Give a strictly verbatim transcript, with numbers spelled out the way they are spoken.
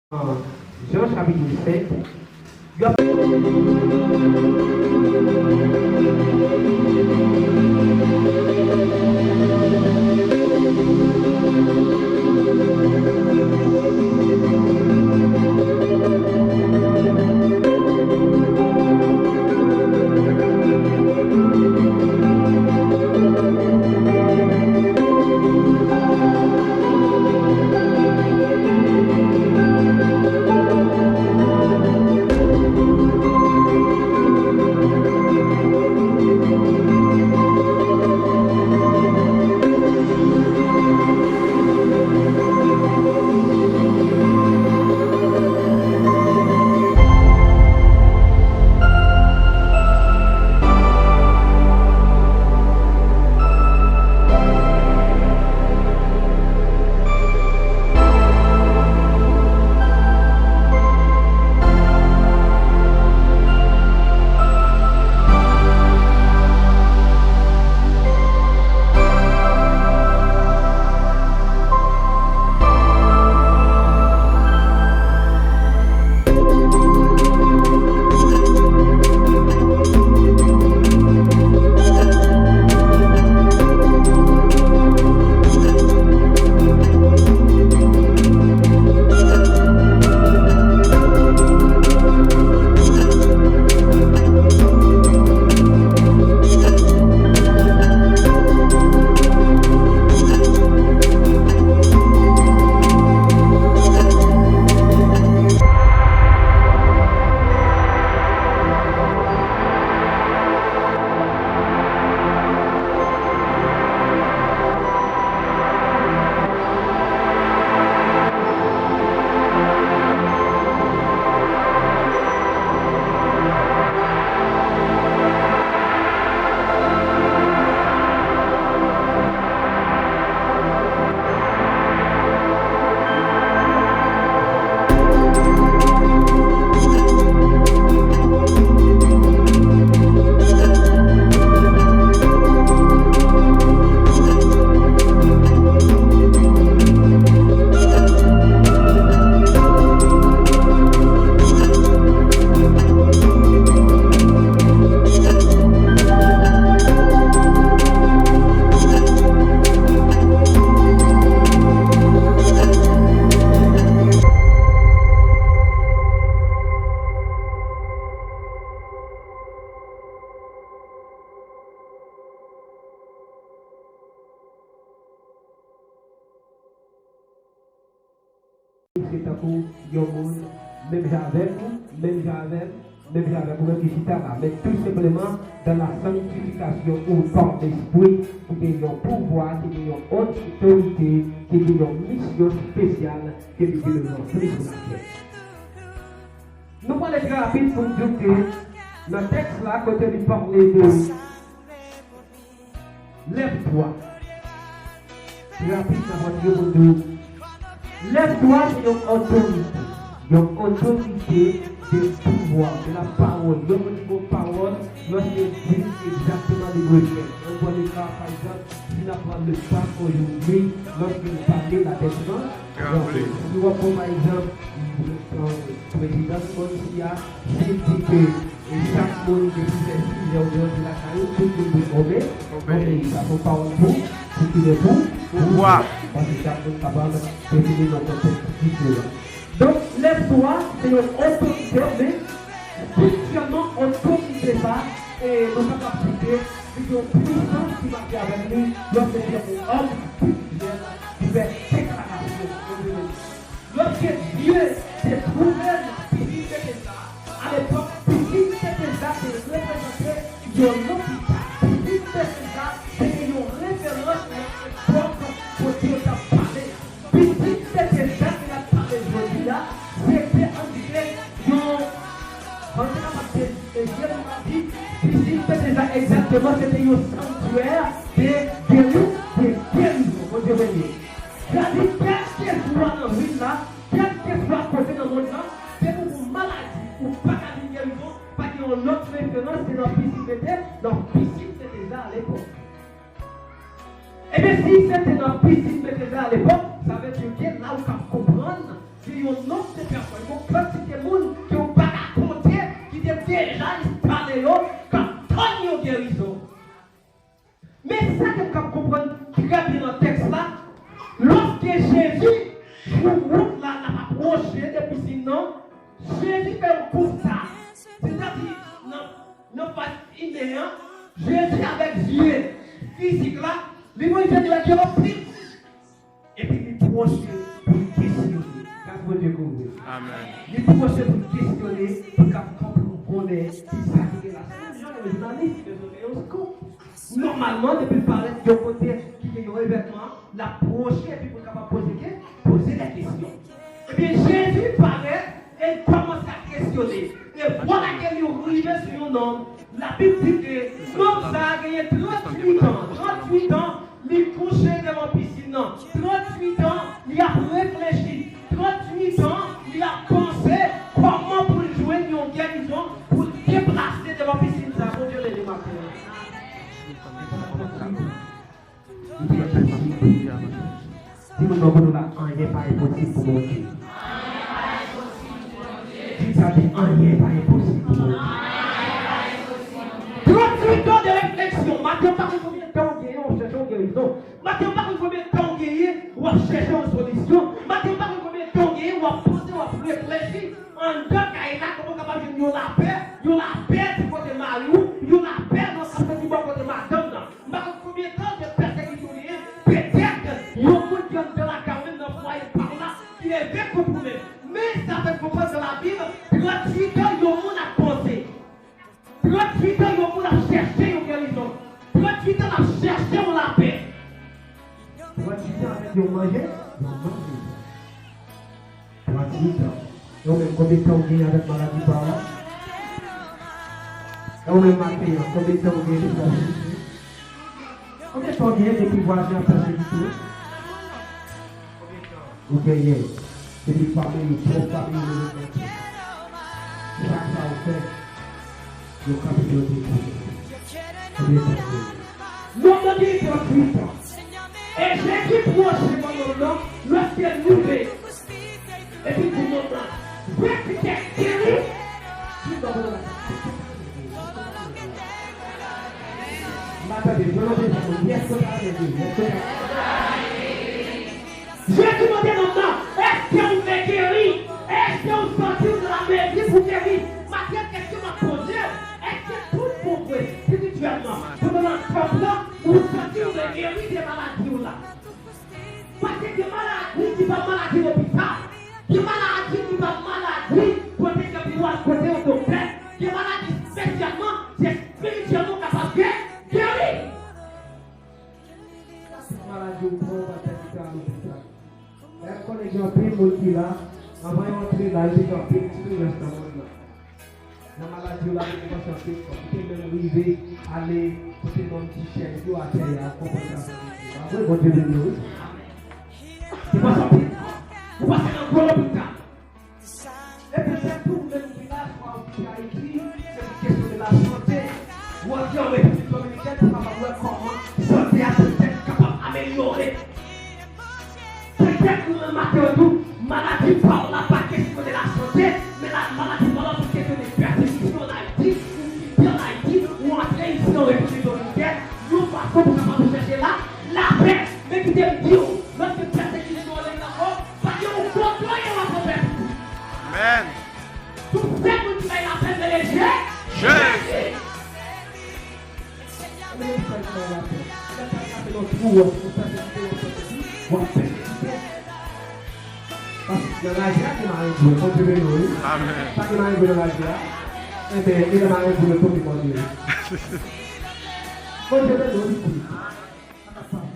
Jan chapit senk, y ap Se tankou yon moun, menm jan avè m, menm jan avè m, menm jan avè ou menm ki chita la, men tou senpleman dans la sanctification ou par l'esprit, ki gen yon pouvwa, ki gen yon otorite, ki gen yon misyon espesyal, ke li te bezwen ranpli sou latè. Nou prale trè rapid pou n di w ke nan tèks la, kote li pale de lèv twa. Trè rapid, nan vòt yo pou n di w, lèv twa se yon otorite. Yon otorite de pouvwa, de la pawòl. Yon moun ki gen pawòl, lòske l di egzakteman li dwe fè. Yon bon ekzanp, pa egzanp, si n ap pran le pap ojodwi, lòske l pale, latè sou Tranble. Si w ap pran, pa egzanp, prezidan ki bò isi a, si l di ke, e, chak moun depi lè sis zè ou devan lakay ou, tout moun dwe obe-, obeyi. Sa se yon pawòl pou, pou ki lè pou, pou pouvwa. Paske chak moun kapab defini nan kontèks diferan. Donk, lèv twa se yon otorite, men espirityèlman, otorite sa, e, nou kapab di ke li gen yon pwisans ki mache avèk li, lòske se yon òm espirityèl ki fè deklarasyon. Lòske Dye te twouve l nan pisin Betesda, alepòk, pisin Betesda te reprezante yon lopital. Pisin Betesda te gen yon referans nan epòk kote yo t ap pale a. Pisin Betesda ke n ap pale jodi a, se te, ann di ke, yon, ann te kapab di, e, Jeremi di, pisin Betesda egzakteman, se te yon sanktyè de geri, de gerizon. Bondye beni. Sa di, kèlkeswa nan vil la, kèlkeswa kote nan mond lan, depi w gen yon maladi, ou pa ka jwenn gerizon, pa gen yon lòt referans, se nan pisin Bete-, nan pisin Betesda alepòk. Ebyen, si se te nan pisin Betesda alepòk, sa vle di ke la ou ka konprann ke yon nonm te Yon kantite moun ke w pa ka konte ki te deja enstale yo, k ap tann yon gerizon. Men sa ke m kab konprann trè byen nan tèks la, lòske Jezi sou wout la, l ap apwoche de pisin nan, Jezi fè yon konsta. Sètadi, nan, nan faz imen an, Jezi avèk zye fizik la, li wè gen anpil moun. Epi li pwoche pou l kesyone. Gras Bondye kouvri. Amèn. Li pwoche pou l kesyone, pou l kab konprann konnen kisa ki gen la. Se menm jan yon jounalis ki bezwen gen yon scoop. Nòmalman, depi l parèt yon kote ki gen yon evènman, l ap pwoche epi pou l kapab poze ke, poze de kesyon. Ebyen, Jezi parèt e l kòmanse ap kesyone. E vwala ke li rive sou yon nonm. Labib di ke nonm sa a genyen tranntuit an. Tranntuit an, li kouche devan pisin nan. Tranntuit an, li ap reflechi. Tranntuit an, li ap panse kòman pou l jwenn yon gerizon, pou l deplase devan pisin sa a. Bondye beni maten an. Li te enposib pou li. Di moun bò kote w la, anyen pa enposib pou Bondye. Di sa, di, anyen pa enposib pou Bondye. Tranntuit an de refleksyon. Maten, w pa konn konbyen tan w genyen w ap chèche yon gerizon. Maten, w pa konn konbyen tan w genyen w ap chèche yon solisyon. Maten, w pa konn konbyen tan w genyen w ap panse, w ap reflechi anndan kay la, kòman w kapab jwenn yon lapè, yon lapè di kote mari w, yon lapè nan, sa vle di bò kote madanm nan. M pa konn konbyen tan de pèsekisyon li ye. Petèt, yon moun ki anndan lakay ou menm nan fwaye pa w la, ki leve kont ou menm. Men sa fè n konprann nan Labib, tranntuit an, yon moun ap panse. Tranntuit an, yon moun ap chèche yon gerizon. Tranntuit an, l ap chèche yon lapè. Tranntuit an, avèk yon manje, yon manje. Tranntuit an. E ou menm, konbyen tan ou genyen avèk maladi pa w la? E ou menm, maten an, konbyen tan ou genyen depi w ap soufri? Konbyen tan ou genyen depi vwazen an ap pèsekite w? Konbyen tan ou genyen depi fanmi ou, pwòp fanmi ou, yo mete chak sa ou fè, yo kanpe yo dekouraje? Konbyen tan ou genyen? Nonm nan genyen tranntuit an. E Jezi pwoche bò nonm nan, lòske l rive, epi l di nonm nan, "Vre, petèt, geri." Di nonm nan, "M pa tande, m pa tande, yes, m pa tande, yes, m pa tande." Jezi mande nonm nan, "Èske ou vle geri? Èske ou santi w nan lamezi pou geri?" Maten, kesyon m ap poze w, èske tout bon vre, espirityèlman, pandan nan tanp lan, ou santi w vle geri de maladi w la? Paske gen maladi ki pa maladi lopital. Gen maladi ki pa maladi kote ke pou al kote yon doktè. Gen maladi espesyalman, se espirityèlman w kapab gen, geri. Tout maladi ou pran, ou pa pèdi tan lopital. Dayè, m konnen gen anpil moun ki la, anvan yo antre la, yo te gen anpil eksperyans nan mond lan. Nan maladi yo la, yo te panse anpil fwa. Yo te menm rive ale kote nonm ti chèz yo atè a, konprann sa sa vle di. Pa vre, Bondye beni w, wi. Yo panse anpil fwa. Yo panse nan gwo lopital. E petèt tou, ou menm ki la, swa ou kite Ayiti, se pou kesyon de lasante. Ou antre an Repiblik Dominikèn pou kapab wè kòman sante a petèt kapab amelyore. Petèt ou nan maten an tou, maladi pa w la pa kesyon de lasante, men la, maladi pa w la se kesyon de pèsekisyon ann Ayiti, ou kite ann Ayiti, ou antre isi an Repiblik Dominikèn, yon fason pou kapab chèche la, lapè. Men kite m di w, lòske pèsekisyon an leve ankò, pa gen yon kote w ye w ap pèdi. Amèn. Tout sèl moun ki bay lapè, se Jezi. Jezi. Ou menm sa k bay lapè. Lè sa k tape nan twou an, ou pèsekite, w ap pèsekite, w ap pèsekite. Paske nan raje a gen marengwen, Bondye beni w, wi. Amèn. Pa gen marengwen nan raje a? Enben, e nan marengwen yo pote Bondye. Bondye beni w, wi.